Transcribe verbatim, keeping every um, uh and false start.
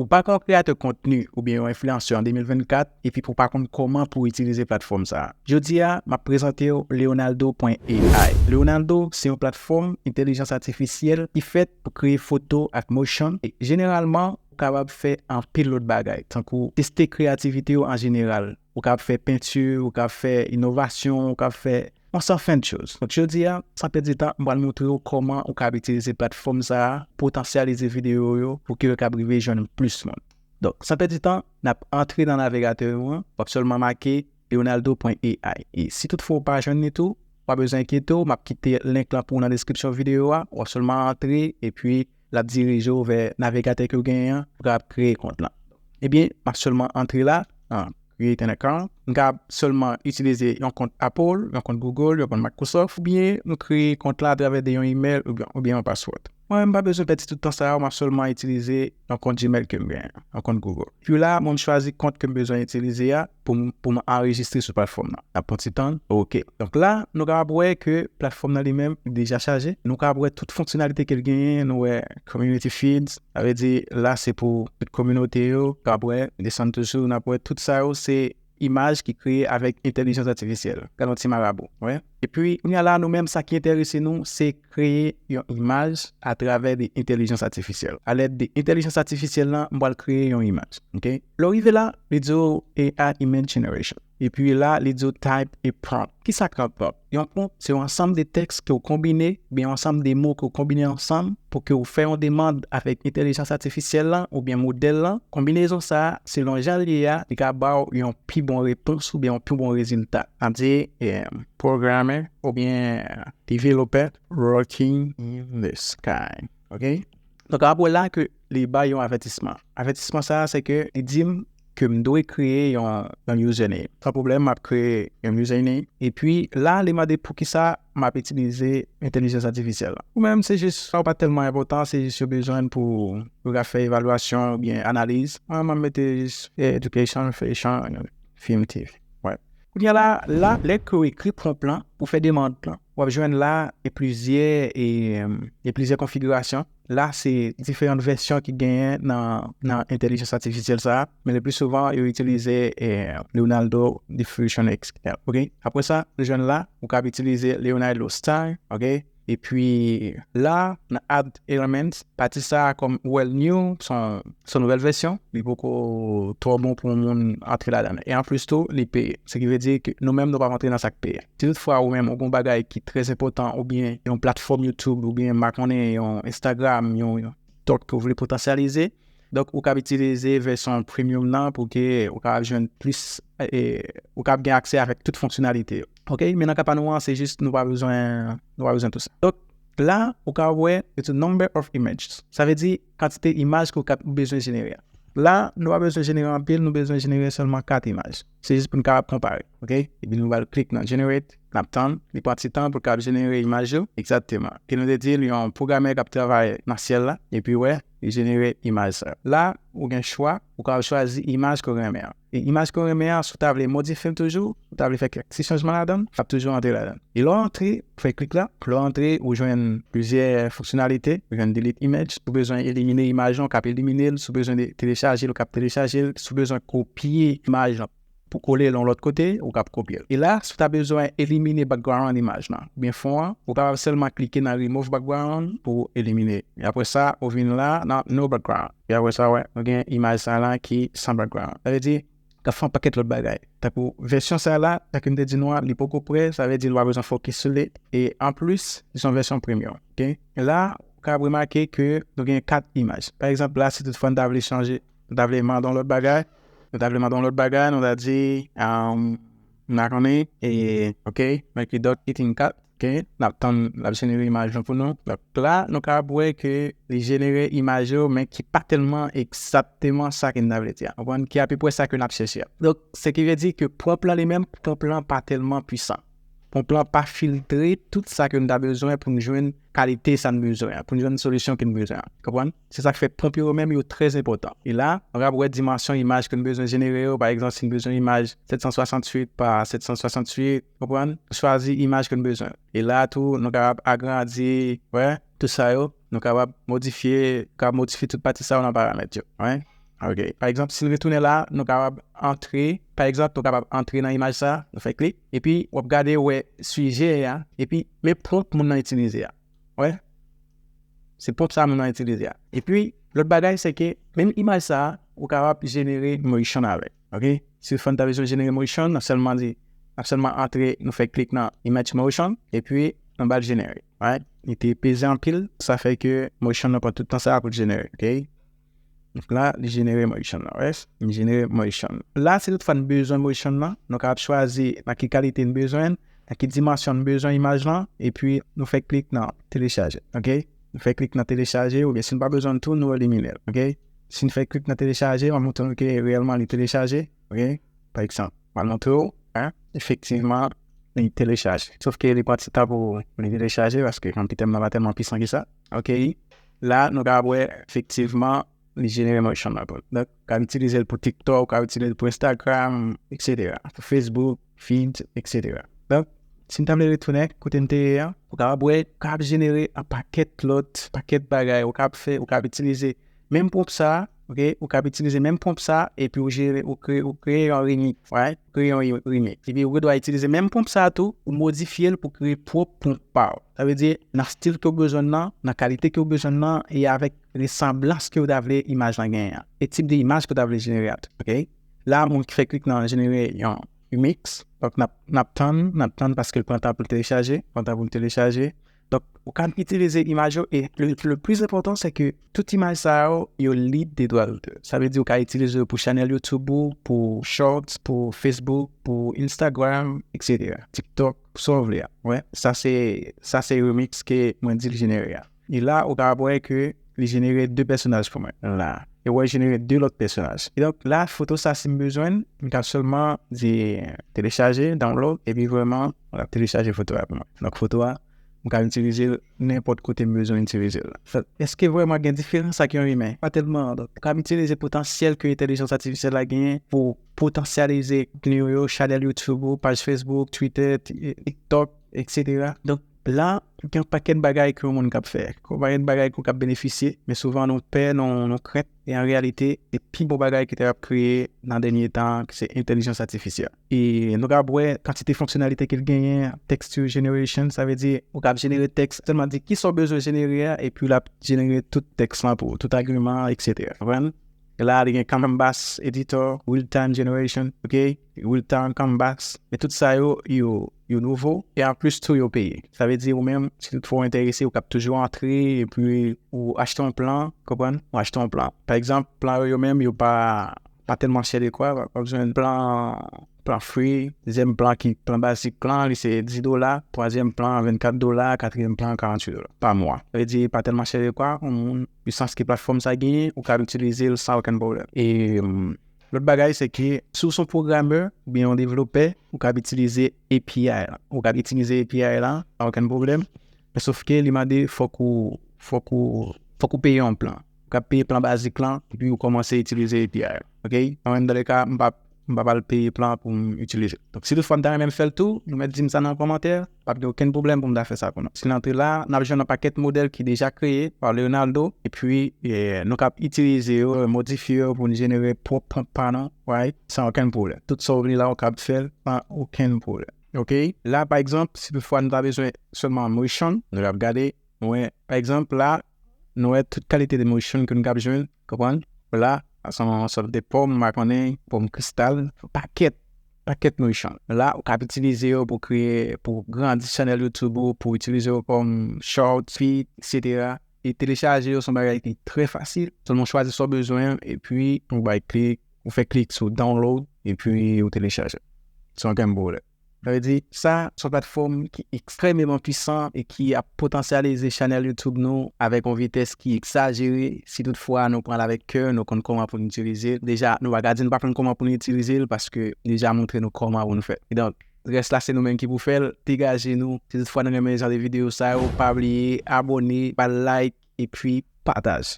Ou pa ka yon kreyatè kontni oubyen yon enfliyansè an de mil vennkat epi pou w pa konn kòman pou w itilize platfòm sa a. Jodi a, m ap prezante w Leonardo pwen A I. Leonardo se yon platfòm entèlijans atifisyèl ki fèt pou kreye foto ak motion. E jeneralman, ou kapab fè anpil lòt bagay, tankou teste kreyativite w an jeneral. Ou kapab fè penti, ou kapab fè inovasyon, ou kapab fè yon san fen de choz. Donk, jodi a, san pèdi tan, m pral montre w kòman ou kapab itilize platfòm sa a, potansyalize videyo w yo pou ke yo kapab rive jwenn plis moun. Donk, san pèdi tan, n ap antre nan navigatè nou an, w ap sèlman make Leonardo pwen A I. E si toutfwa ou pa jwenn li tou, pa bezwen enkyete w, m ap kite link lan pou ou nan deskripsyon videyo a, w ap sèlman antre, epi l ap dirije w vè navigatè ke w genyen an, pou w kapab kreye kont lan. Ebyen, m ap sèlman antre la, an create an account. M kapab sèlman itilize yon kont Apple, yon kont Google, yon kont Microsoft, oubyen m kreye kont la atravè de yon email oubyen, oubyen yon password. Mwen, m pa bezwen pèdi tout tan sa a, m ap sèlman itilize yon kont Gmail ke m genyen, yon kont Google. Epi la, mwen, m chwazi kont ke m bezwen itilize a pou m, pou m anrejistre sou platfòm nan. N ap pran ti tan, ok. Donk la, nou kapab wè ke platfòm nan li menm deja chaje. Nou kapab wè tout fonksyonalite ke l genyen, nou wè community feeds, sa vle di la se pou tout kominote yo. Kapab wè, desann toujou, n ap wè tout sa yo se imaj ki kreye avèk entèlijans atifisyèl. Gade yon ti marabou, wè. Epi, kounye a la, nou menm, sa ki enterese nou, se kreye yon imaj atravè de entèlijans atifisyèl. Alèd de entèlijans atifisyèl lan, m pral kreye yon imaj, ok? Lè w rive la, li di w A I image generation. Epi la, li di w type a prompt. Kisa k yon prompt? Yon prompt, se yon ansanm de tèks ke w konbine, oubyen yon ansanm de mo ke w konbine ansanm pou ke w fè yon demann avèk entèlijans atifisyèl lan oubyen modèl lan. Konbinezon sa a, selon jan l ye a, li ka ba w yon pi bon repons oubyen yon pi bon rezilta. N ap di, eh, programmer oubyen developer working in the sky. Ok? Donk, w ap wè la ke li bay yon avètisman. Avètisman sa a, se ke li di m ke m dwe kreye yon, yon username. San pwoblèm, m ap kreye yon username. Epi la, li mande poukisa m ap itilize entèlijans atifisyèl la. Ou menm, se jis, sa yo pa tèlman enpòtan, se jis yo bezwen pou, pou yo ka fè evalyasyon oubyen analiz. Mwen, m ap mete jis education, fashion, film, T V. Wè. Kounye a la, la, lè ke w ekri prompt lan, pou fè demann lan, w ap jwenn la, e plizyè, e, e plizyè konfigirasyon. La, se diferan vèsyon ki genyen nan, nan entèlijans atifisyèl sa a, men le pli souvan, yo itilize, eh, Leonardo Diffusion X L, ok? Apre sa, nou jwenn la, ou kab itilize Leonardo Style, ok? Epi la, nan add elements, pati sa a kòm well new, se yon, se yon nouvèl vèsyon, li poko twò bon pou yon moun antre ladan l. E anplis tou, li peye. Se ki vle di ke nou menm, nou p ap antre nan sa k peye. Si toutfwa ou menm ou gen yon bagay ki trè enpòtan oubyen yon platfòm YouTube oubyen m pa konnen yon Instagram, yon, yon TikTok ke w vle potansyalize, donk ou kab itilize vèsyon premium nan pou ke ou kab jwenn plis, e, ou kab gen aksè avèk tout fonksyonalite yo. Ok, men nan ka pa nou an, se jis nou pa bezwen, nou pa bezwen tout sa. Donk la, ou kab wè, it's a number of images. Sa vle di kantite imaj ke w kab bezwen jenere a. La, nou pa bezwen jenere anpil, nou bezwen jenere sèlman kat imaj. Se jis pou n kapab konpare, ok? Epi nou pral klik nan generate, n ap tann, li pran ti tan pou l kab jenere imaj yo. Egzakteman. Ke nou te di l, yon pwogramè k ap travay nan syèl la, epi wè, li jenere imaj sa. La, ou gen chwa, ou kab chwazi imaj ke w renmen an. E imaj ke w renmen an, si w ta vle modifye l toujou, si w ta vle fè kèk ti chanjman ladan l, l ap toujou antre ladan l. E lè w antre, ou fè klik la, lè w antre, ou jwenn plizyè fonksyonalite, ou jwenn delete image. Si w bezwen elimine imaj lan, ou kab elimine l. Si w bezwen de-, telechaje l, ou kab telechaje l. Si w bezwen kopye imaj lan pou kole l yon lòt kote, ou kab kopye l. E la, si w ta bezwen elimine background imaj lan, oubyen fon an, ou kapab sèlman klike nan remove background pou elimine. E apre sa, ou vin la, nan no background. E apre sa, wè, nou gen imaj sa la ki san background. Sa vle di, k ap fè yon pakèt lòt bagay. Tankou vèsyon sa la, jan ke m te di nou an, li poko prè, sa vle di nou pa bezwen fokis sou li. E anplis, li se yon vèsyon premium, ok? La, ou kab remake ke nou gen kat imaj. Pa egzanp, la, si toutfwa nou ta vle chanje, nou ta vle mande yon lòt bagay, nou ta vle mande yon lòt bagay, nou ta di, um, m pa konnen, e, ok, mwen ki dòt, eating cat. Ok, n ap tann l ap jenere imaj lan pou nou. Donk la, nou kab wè ke li jenere imaj yo, men ki pa tèlman egzakteman sa ke n ta vle di a. Konprann? Ki apeprè sa ke n ap chèche a. Donk, se ki vle di ke prompt lan li menm, prompt lan pa tèlman pwisan. Prompt lan pa filtre tout sa ke n ta bezwen pou n jwenn kalite sa n bezwen an, pou n jwenn solisyon ke n bezwen an. Konprann? Se sa k fè prompt yo menm yo trè enpòtan. E la, nou kab wè dimansyon imaj ke n bezwen jenere yo. Pa egzanp, si n bezwen imaj sèt san swasantuit pa sèt san swasantuit, konprann? Chwazi imaj ke n bezwen. E la tou, nou kapab agrandi, wè, tout sa yo. Nou kapab modifye, kapab modifye tout pati sa yo nan paramèt yo, wè. Ok. Pa egzanp, si l retounen la, nou kapab antre, pa egzanp, nou kapab antre nan imaj sa, nou fè klik, epi w ap gade, w wè sijè a, epi men pwonp moun nan itilize a. Wè? Se pwonp sa moun nan itilize a. Epi, lòt bagay, se ke menm imaj sa, ou kapab jenere motion avè l. Ok? Si w fann ta bezwen jenere motion, n ap sèlman di, n ap sèlman antre, nou fè klik nan image motion, epi nou ba l jenere. Right? Li te peze anpil, sa fè ke motion nan pran tout tan sa pou l jenere. Ok? Donk la, li jenere motion nan, right? Li jenere motion. La, si toutfwa n bezwen motion nan, nou kapab chwazi nan ki kalite n bezwen l, nan ki dimansyon n bezwen imaj lan, epi nou fè klik nan telechaje, ok? Nou fè klik nan telechaje, oubyen si n pa bezwen l tou, nou elimine l, ok? Si n fè klik nan telechaje, m ap montre nou ke reyèlman li telechaje, ok? Pa egzanp, m ap montre w, hein? Efektivman, li telechaje. Sof ke li pran ti tan pou li telechaje, paske konpitè m nan pa tèlman pwisan ke sa, ok? La, nou ka wè, efektivman, li jenere motion nan pou. Donk, ou ka itilize l pou TikTok, ou ka itilize l pou Instagram, et cetera. Pou Facebook, feed, et cetera. Donk, si n ta vle retounen kote n te ye a, ou kapab wè, ou kapab jenere an pakèt lòt, pakèt bagay, ou kapab fè, ou kapab itilize menm pwonp sa, ok, ou kapab itilize menm pwonp sa, epi ou jere, ou kreye, ou kreye yon remix, right? Kreye yon remix. Epi ou dwe itilize menm pwonp sa tou, ou modifye l pou kreye pwòp pwonp pa w. Sa vle di, nan stil ke w bezwen nan, nan kalite ke w bezwen nan, e avèk resanblans ke w ta vle imaj lan genyen an. E tip de imaj ke w ta vle jenere a tou, ok? La, moun ki fè klik nan jenere yon remix. Donk, n ap, n ap tann, n ap tann paske l pran tan pou l telechaje, pran tan pou l telechaje. Donk, ou ka itilize imaj yo, e le, le plus important, se ke tout imaj sa yo, yo lib de dwa dotè. Sa vle di ou ka itilize yo pou chanèl YouTube ou, pou Shorts, pou Facebook, pou Instagram, et cetera. TikTok, pou sa w vle a. Wè, sa se, sa se remix ke mwen di l jenere a. E la, ou ka wè ke li jenere de pèsonaj pou mwen. La. E wè, jenere de lòt pèsonaj. E donk, la, foto sa, si m bezwen l, m ka sèlman di telechaje, download, epi vrèman, l ap telechaje foto a pou mwen. Donk, foto a, m ka itilize l nenpòt kote m bezwen itilize l. Èske vrèman gen diferans ak yon imen? Pa tèlman. Donk, ou ka itilize potansyèl ke entèlijans atifisyèl la genyen pou potansyalize kontni w yo, chanèl YouTube ou, paj Facebook, Twitter, ti-, TikTok, et cetera. Donk, la, gen yon pakèt bagay ke yon moun kab fè. Gen yon pakèt bagay ke w kab benefisye, men souvan nou pè, nou, nou krent. E an reyalite, se pi bon bagay ki te ap kreye nan dènye tan, se entèlijans atifisyèl. E nou kab wè kantite fonksyonalite ke l genyen, text to generation, sa vle di, ou kab jenere tèks, sèlman di kisa w bezwen jenere a, epi l ap jenere tout tèks lan pou ou, tout agiman, et cetera. Konprann? La, li gen Canvas Editor, Real Time Generation, ok? Real Time Canvas. Men tout sa yo, yo, yo nouvo. E anplis tou, yo peye. Sa vle di, ou menm, si toutfwa w enterese, ou kab toujou antre, epi ou achte yon plan, konprann? Ou achte yon plan. Pa egzanp, plan yo, yo menm, yo pa, pa tèlman chè dekwa. W ap jwenn plan plan free, dezyèm plan ki plan bazik lan, li se dis dola, twazyèm plan vennkat dola, katriyèm plan karanntuit dola pa mwa. Sa vle di, pa tèlman chè dekwa, yon moun, pwisans ke platfòm sa genyen, ou kab itilize l san okenn pwoblèm. E, hum, lòt bagay, se ke si w se yon pwogramè oubyen yon devlopè, ou kab itilize A P I lan. Ou kab itilize A P I lan san okenn pwoblèm. Men sof ke li mande fòk ou, fòk ou, fòk ou peye yon plan. Ou kab peye plan bazik lan, epi ou kòmanse itilize A P I. Ok? Mwen menm, dan le ka, m p ap, m p ap al peye plan pou m itilize. Donk, si toutfwa n ta renmen m fè l tou, nou mèt di m sa nan kòmantè, p ap gen okenn pwoblèm pou m ta fè sa pou nou. Si n antre la, n ap jwenn yon pakèt modèl ki deja kreye pa Leonardo, epi, eh, nou kab itilize yo, modifye yo pou n jenere pwòp pwonp pa nou, right? San okenn pwoblèm. Tout sa w vle la, ou kab fè l san okenn pwoblèm. Ok? La, pa egzanp, si toutfwa nou ta bezwen sèlman motion, nou kab gade, nou wè, pa egzanp, la, nou wè tout kalite de motion ke nou kab jwenn, konprann? La, sa se yon sòt de pòm, m pa konnen, pòm kristal, pakèt, pakèt motion. La, ou kab itilize yo pou kreye, pou grandi chanèl YouTube ou, pou itilize yo kòm short, feed, et cetera. E telechaje yo se yon bagay ki trè fasil. Sèlman w chwazi sa w bezwen, epi ou bay klik, ou fè klik sou download, epi ou telechaje. San okenn pwoblèm. Sa vle di, sa, se yon platfòm ki ekstrèmeman pwisan e ki ap potansyalize chanèl YouTube nou avèk yon vitès ki egzajere. Si toutfwa nou pran l avèk kè, nou konn kòman pou n itilize l. Deja, nou pa ka di nou pa konn kòman pou n itilize l, paske deja montre nou kòman pou n fè l. E donk, rès la, se nou menm ki pou fè l. Degaje nou. Si toutfwa nou renmen jan de videyo sa yo, pa bliye abòne, ba l like, epi pataje.